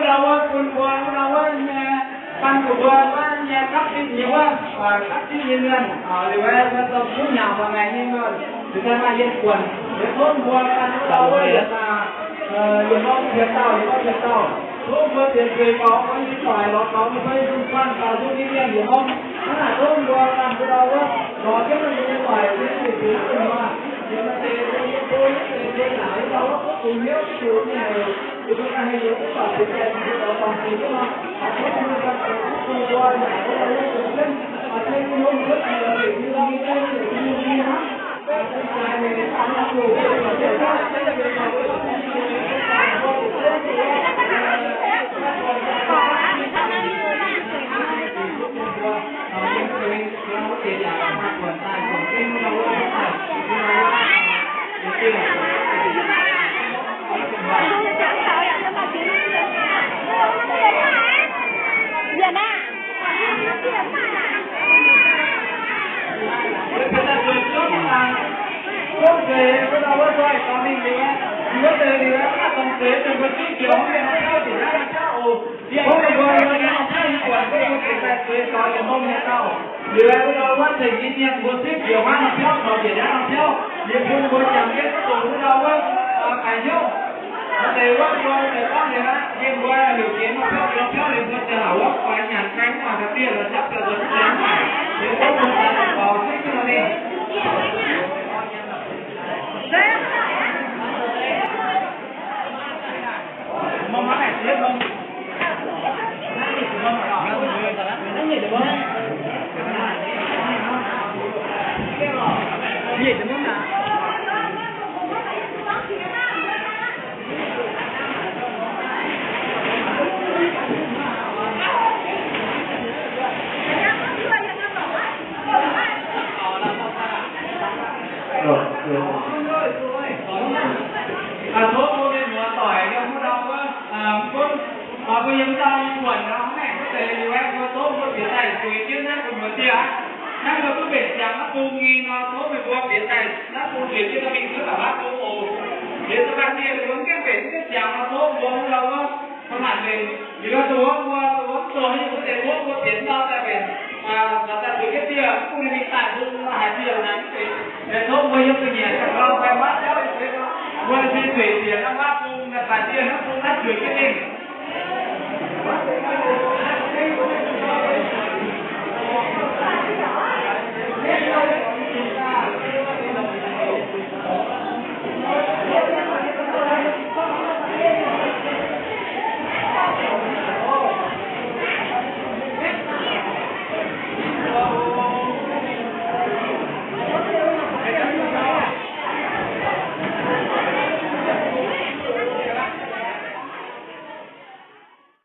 Ndau wuov bun mbuo, ndau wuov nyei, bun mbuo maiv nyei gapv zipv nyei wuov, gapv zipv nyei mienh, liuz aeqv, mbuo zoux kuv nyanc mbuo ngaengc nyei mienh, liuz daaih maaih yietc buonc, liuz tov mbuo ganh ndau wuov yietc, yietc norm yietc dauh, yietc norm yietc dauh, tov mbuo zienc zuiz gorx mbuo nyei doic lorz dorngx mbuo nyei fun-faqv taux nzung nyei mienh yietc norm, hnangv naaic tov mbuo ganh ndau wuov lorz jienv mbuo nyei doic, mbuo nyei zuiz zuiz mbuo, liuz maaih deix mbuo nyei mbuo, mbuo nyei zuiz zuiz naaic ndau wuov bungx hnyouv zuqc nyei haic. Liuz wuov ndau wuov ceix nyei mienh mbuo sipv jiex wuov norm biauv taux njiec naaiv norm biauv, liuz bun mbuo jangx jienv duqv dongh wuov ndau wuov haiz hnyouv. Maaih deix wuov mbuo deix gorngv liuz aqv, yie mbuo heuc jiex norm biauv jiex norm biauv liuz mbuo ziouc wuov faix nyanc gaengh mv baac da'bienh lorz japv daaih nzuonx mv deix mv baac liuz tov mbuo daaih daux gaux sipv jienv nor ninh. Tov mbuo mienh muoz doic yiem wuov ndau wuov, mv gunv mbuo yiem ndau nyei buonc nor, mv maengc wuov deix liuz aeqv, mbuo tov mbuo bieqc daaih zueiz jienv naaiv gu'nyuoz dieh aqv. Naaiv mbuo duqv mbenc ziangx naaiv bung nyei nor, tov meih mbuo bieqc daaih naaiv bung zueiz jienv mingh duqv taux naaiv bung oc. Liuz da'faanh dieh mbuo mv gaengh mbenc mv gaengh ziangx nor, tov mbuo wuov ndau wuov Mv baac liuz, liuz dongh wuov mbuo, dongh wuov mv dungx nyei mbuo deix wuov mbuo bieqc ndau daaih mbenc, daaih zueiz jienv dieh, mv bung ninh mingh daaih bung haaix dieh naaic mv baac, tov mbuo yiem da'nyeic daaih gau fai maiv biauv, mbuo zueiz bieqc naaiv maiv bung daaih dieh hnangv bung naaiv zueiz jienv mingh.